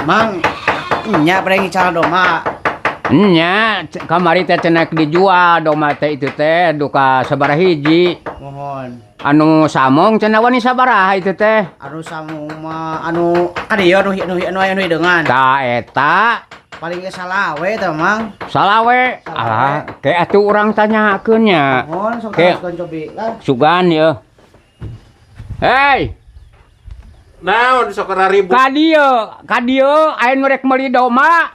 Mang, nya pada ngical domba. Nya, kamari teh cenah dijual domba teh itu teh duka sabaraha hiji. Mohon. Anu samong cenah wani sabaraha itu teh? Anu samong mah anu kadieu anu anu anu anu hideungan. Ta eta. Paling ge 25 teh, Mang. 25. Alah, ke atuh urang tanyakeun nya. Mohon sok Ke. teruskeun cobi lah. Sugan ye. Hei, Naon sok ribut? Ka dieu, ka dieu aya nu rek meuli domba.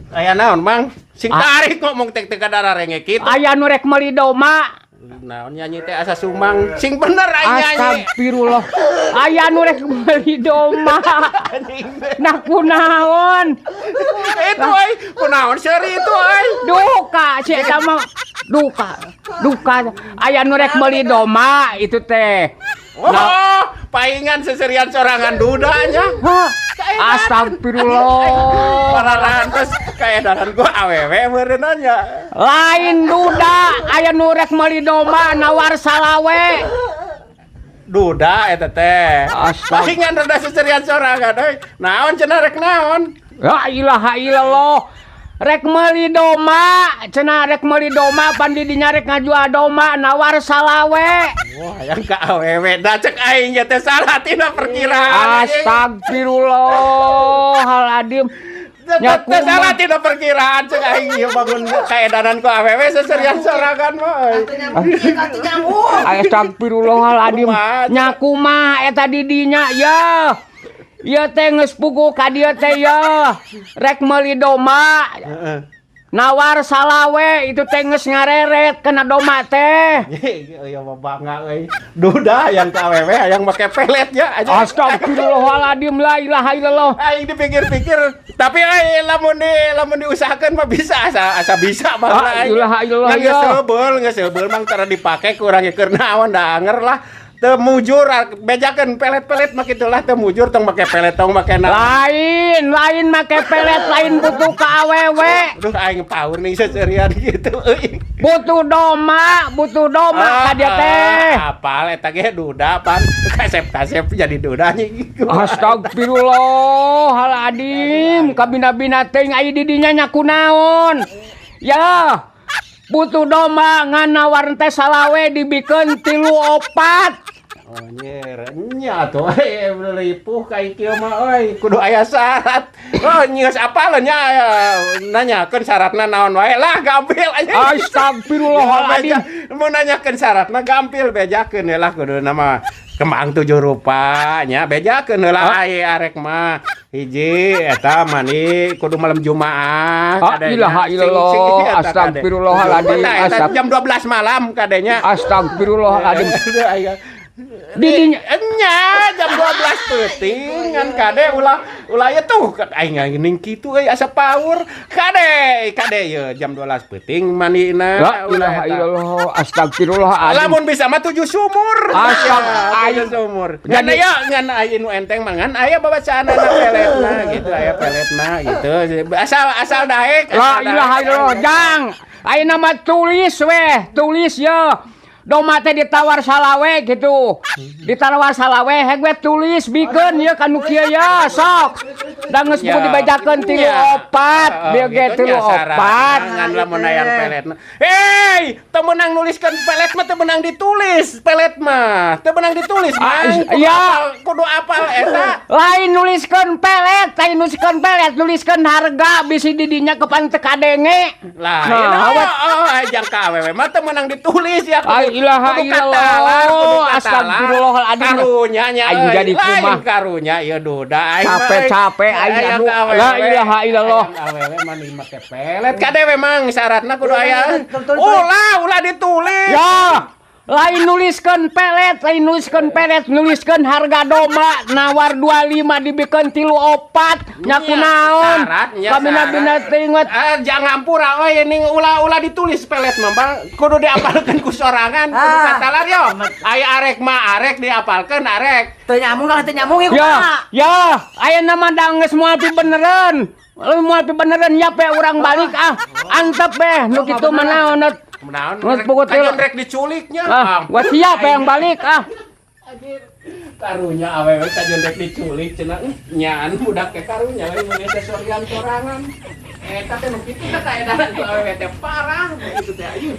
Aya naon, Mang? Sing Ah. tarik ngomong tek teh kadara renge kitu. Aya nu rek meuli domba. Naon nyanyi teh asa sumang. Sing bener aing nyanyi. Astagfirullah. Aya nu rek meuli domba. Nah, kunaon? Itu ai, kunaon seuri itu ai? Duka si eta mah duka. Duka aya nu rek meuli domba itu teh. Oh, paingan seserian sorangan dudanya. Hah? Astagfirullah. Pararantos kaedaran gua awewe meureunna nya. Lain duda, aya nu rek meuli domba nawar 25. Duda eta teh. Astag- Paingan rada seserian sorangan euy. Naon cenah rek naon? La ilaha illallah. Rek meuli domba, cenah rek meuli domba pan di dinya rek ngajual domba nawar 25. Wah, yang ka awewe da cek aing ge teh salah tina perkiraan. Astagfirullahaladzim. Nya salah tina perkiraan cek aing ieu bangun kaedanan ku awewe seserian sorangan mah euy. Astagfirullahaladzim. Kumaha? Nya kumaha eta di dinya ya? Ieu teh geus puguh ka dieu teh ya. Rek meuli domba. Nawar 25 itu teh geus ngareret kena domba teh. Ieu mah bangga euy. Duda yang ka awewe hayang make pelet ya aja. Astagfirullahaladzim, la ilaha illallah. Aing dipikir-pikir, tapi aing lamun diusahakeun mah bisa asa asa bisa mah. La ilaha illallah, Ngan geus ya. seubeul, geus seubeul mang tara dipake kurang keur naon da anger lah. Teu mujur bejakeun pelet-pelet mah kitu lah, teu mujur tong make pelet tong make naon. Lain, lain make pelet, lain butuh ka awewe. Aduh, aing paur nih seserian gitu euy. Butuh domba ka dia teh. Ah, apal eta ge duda pan. Kasep-kasep jadi duda nya. Astagfirullahaladzim, kabina-bina teuing aya di dinya nya kunaon. Ya, butuh domba ngan nawar teh 25 dibikeun 34. Oh nyer, nya atuh euy ripuh ka kieu mah euy, kudu aya syarat. Oh nyeus apal nya nanyakeun syaratna naon wae lah gampil aja. Astagfirullahaladzim. Mau nanyakeun syaratna gampil, bejakeun lah kudu nama kembang tujuh rupa nya, bejakeun heula. Ah. Aya arek mah hiji eta mani kudu malam Jumaah Ah, kadenya. ilaha Sing- illallah, sing eta kade. astagfirullahaladzim, Eta, eta jam 12 malam kadenya. Astagfirullahaladzim. Aduh, Di dinya nya jam 12 peuting ngan kade ulah ulah ye tuh aing ning kitu euy asa paur kade kade ye jam 12 peuting mandina. La ilaha illallah, astagfirullahaladzim. Lamun bisa mah tujuh sumur. Astag- Ya, tujuh aing- sumur. Ngan Jadi- aya ngan aya nu enteng mah ngan aya babacaanana peletna gitu, aya peletna gitu. Asal asal daek. La Asal ilaha daek. illallah, jang. Ayeuna mah tulis weh, tulis ya. Domba teh ditawar 25 gitu. Ditawar 25 heg we tulis bikeun ye kanu kieu ya sok. Da geus Ya. kudu dibejakeun 34, Oh, bieu ge gitu tilu nya syaratna. opat. Ngan lamun hayang peletna. Hei, teu meunang nuliskeun pelet mah teu meunang ditulis, pelet mah. Teu meunang ditulis, Ah, Mang. Kudu iya. apal, kudu apal eta. Lain nuliskeun pelet, lain nuliskeun pelet, nuliskeun harga bisi di dinya kepan teu kadenge. Lah, Nah, nah, awet. oh, oh, jang ka awewe mah teu meunang ditulis ya. Ay, ilaha Kudu illallah. katalar, kudu katalar. Astagfirullahaladzim. Karunya nya Aing euy. jadi Lain kumaha. karunya ieu duda aing mah, euy. Capek-capek aing Hayang anu. ka awewe. La ilaha illallah. Hayang awewe mah ni make pelet. Kade memang syaratna kudu aya. Ulah, ulah ditulis. Ya, lain nuliskeun pelet, lain nuliskeun pelet, nuliskeun harga domba nawar 25 dibikeun 34 nya kunaon. Syarat, nya Kami syarat. nabina teuing. Ah, jangan hampura euy ning ulah ulah ditulis pelet mah Bang. Kudu diapalkeun ku sorangan, kudu Ah. katalar yo. Aya arek mah arek diapalkeun arek. Teu nyambung kalau teu nyambung ya Ya, kumaha? ya, ayeuna mah da geus moal beneran. Moal beneran ya pe urang balik ah. Antep be nu kitu mah naon. Naon? Geus pokok Kajeun rek diculiknya. Ah, gua siap yang balik ah. Karunya awewe kajeun rek diculik cenah, nyaan budak teh karunya we mun eta sorian sorangan. Eta teh nu kitu teh kaedahan ku awewe teh parah kitu teh ayu.